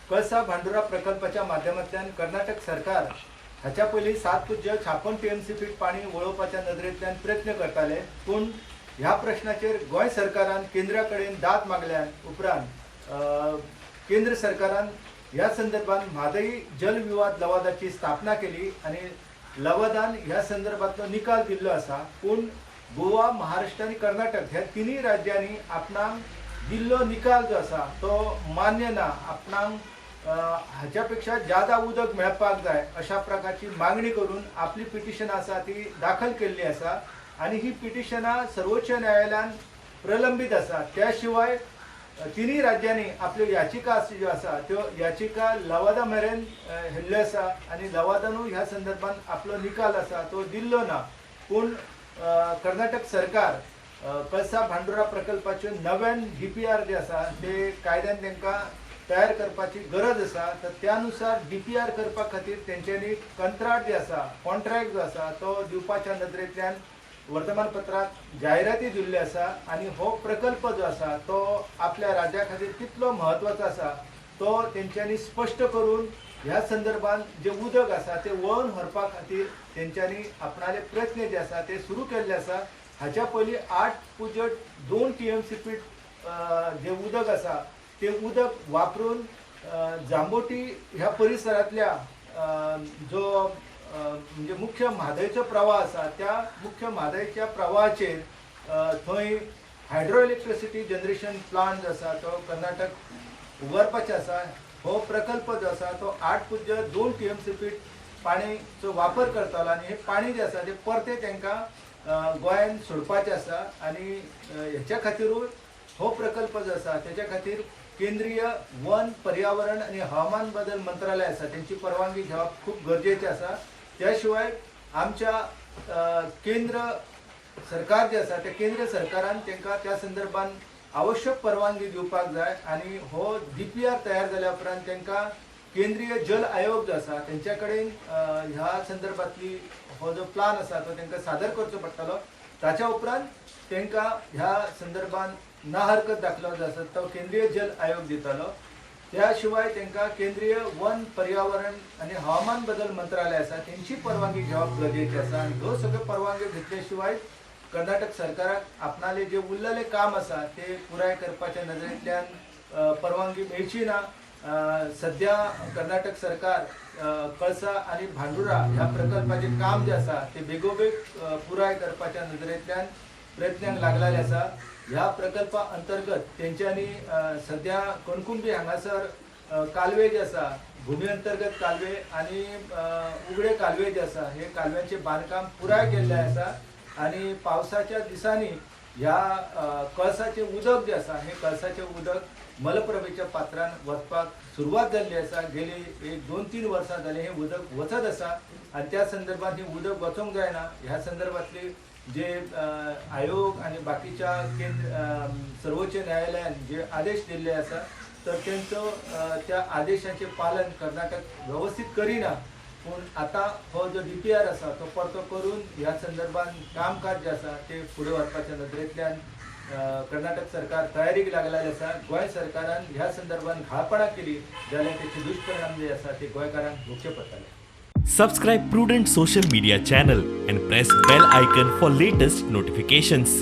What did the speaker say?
कळसा भांडुरा प्रकल्पाच्या माध्यमांतल्यान कर्नाटक सरकार हाच्या पयलीं 7.56 टीएमसी फीट पाणी वळोवपाच्या नदरेंतल्यान प्रयत्न करताले. पूण ह्या प्रश्नाचेर गोंय सरकारान केंद्रा कडेन दाद मागल्यान उपरांत केंद्र सरकारान ह्या संदर्भात म्हादई जल विवाद लवादाची स्थापना केली आनी लवादान ह्या संदर्भातलो निकाल दिल्लो आसा. पूण गोवा, महाराष्ट्र आनी कर्नाटक ह्या तिनूय राज्यांनी आपणाक दिल्लो निकाल जो आसा तो मान्य ना, आपणाक हाच्या पेक्षा ज्यादा उदक मेळपाक जाय अशा प्रकारची मागणी करून आपली पिटिशन आसा ती दाखल केल्ली आसा आनी ही पिटिशनां सर्वोच्च न्यायालयान प्रलंबीत आसा. त्या शिवाय तिनूय राज्यांनी आपल्यो याचिका ज्यो आसा त्यो याचिका लवादा मेरेन हेल्ल्यो आसा आनी लवादानूय ह्या संदर्भात आपलो निकाल आसा तो दिल्लो ना. पूण कर्नाटक सरकार कळसा भांडुरा प्रकल्पाच्यो नव्यान डीपीआर जे आसा ते कायद्यान तांकां तयार करपाची गरज आसा. तर त्या नुसार डीपीआर करपा खातीर तेंच्यांनी कंत्राट जे आसा, कॉन्ट्रॅक्ट जो आसा तो दिवपाच्या नदरेंतल्यान वर्तमानपत्रात जायराती दिल्ल्यो आसा आनी हो प्रकल्प जो आसा तो आपल्या राज्या खातीर कितलो म्हत्वाचो आसा तो तेंच्यांनी स्पश्ट करून ह्या संदर्भात जे उदक आसा ते वळोवन व्हरपा खातीर तेंच्यांनी आपणाले प्रयत्न जे आसा ते सुरू केल्ले आसा. हाच्या पयलीं 8.2 टीएमसी फीट जे उदक आसा ते उदक वापरून जांबोटी ह्या परिसरांतल्या जो म्हणजे मुख्य म्हादयचो प्रवाह आसा त्या मुख्य म्हादयच्या प्रवाहाचेर थंय हायड्रो इलेक्ट्रिसिटी जनरेशन प्लांट जो आसा तो कर्नाटक उबारपाचें आसा. हो प्रकल्प जो आसा तो 8.2 टीएमसी फीट पाणीचो वापर करतालो आनी हें पाणी जें आसा तें परतें तांकां गोंयान सोडपाचें आसा आनी हेच्या खातीरूय हो प्रकल्प जो आसा तेच्या खातीर केंद्रीय वन, पर्यावरण आनी हवामान बदल मंत्रालय आसा तेंची परवानगी घेवप खूब गरजेचें आसा. त्या शिवाय आमच्या केंद्र सरकार जे आसा त्या केंद्र सरकारान तांकां त्या संदर्भात आवश्यक परवानगी दिवपाक जाय आनी हो डीपीआर तयार जाल्या उपरांत तांकां केंद्रीय जल आयोग जो आसा तेंच्या कडेन ह्या संदर्भातली हो जो प्लान आसा तो तांकां सादर करचो पडटलो. ताच्या उपरांत तांकां ह्या संदर्भात ना हरकत दाखलो जो आसा तो केंद्रीय जल आयोग दितलो. त्या शिवाय तांकां केंद्रीय वन, पर्यावरण आनी हवामान बदल मंत्रालय आसा तेंची परवानगी घेवप गरजेचें आसा आनी ह्यो सगळ्यो परवानग्यो घेतल्या शिवाय कर्नाटक सरकाराक आपणाले जे उरलेलें काम आसा ते पुराय करपाच्या नदरेंतल्यान परवानगी मेळची ना. सद्या कर्नाटक सरकार कळसा आनी भांडुरा ह्या प्रकल्पाचें काम जें आसा ते बेगोबेग पुराय करपाच्या नदरेंतल्यान प्रयत्नांक लागलेले आसा. ह्या प्रकल्पा अंतर्गत तेंच्यांनी सद्या कणकुंबी हांगासर कालवे जे आसा, भुमी अंतर्गत कालवे आनी उगडे कालवे जे आसा हे कालव्यांचें बांदकाम पुराय केल्लें आसा आनी पावसाच्या दिसांनी ह्या कळसाचें उदक जें आसा हें कळसाचें उदक मलप्रभेच्या पात्रान वचपाक सुरवात जाल्ली आसा. गेली एक 2-3 वर्सां जालीं हें उदक वचत आसा आनी त्या संदर्भात हें उदक वचोंक जायना ह्या संदर्भातली जे आयोग आनी बाकीच्या केंद्र सर्वोच्च न्यायालयान जे आदेश दिल्ले आसा तर तेंचो त्या आदेशाचें पालन कर्नाटक वेवस्थीत करिना. पूण आतां हो जो डीपीआर आसा तो परतो करून ह्या संदर्भात कामकाज जें आसा तें फुडें व्हरपाच्या नदरेंतल्यान कर्नाटक सरकार तयारीक लागलेलें आसा. गोंय सरकारान ह्या संदर्भात घाळपणां केली जाल्यार तेचे दुश्परिणाम जे आसा ते गोंयकारांक भोगचे पडटले. Subscribe Prudent Social Media channel and press bell icon for latest notifications.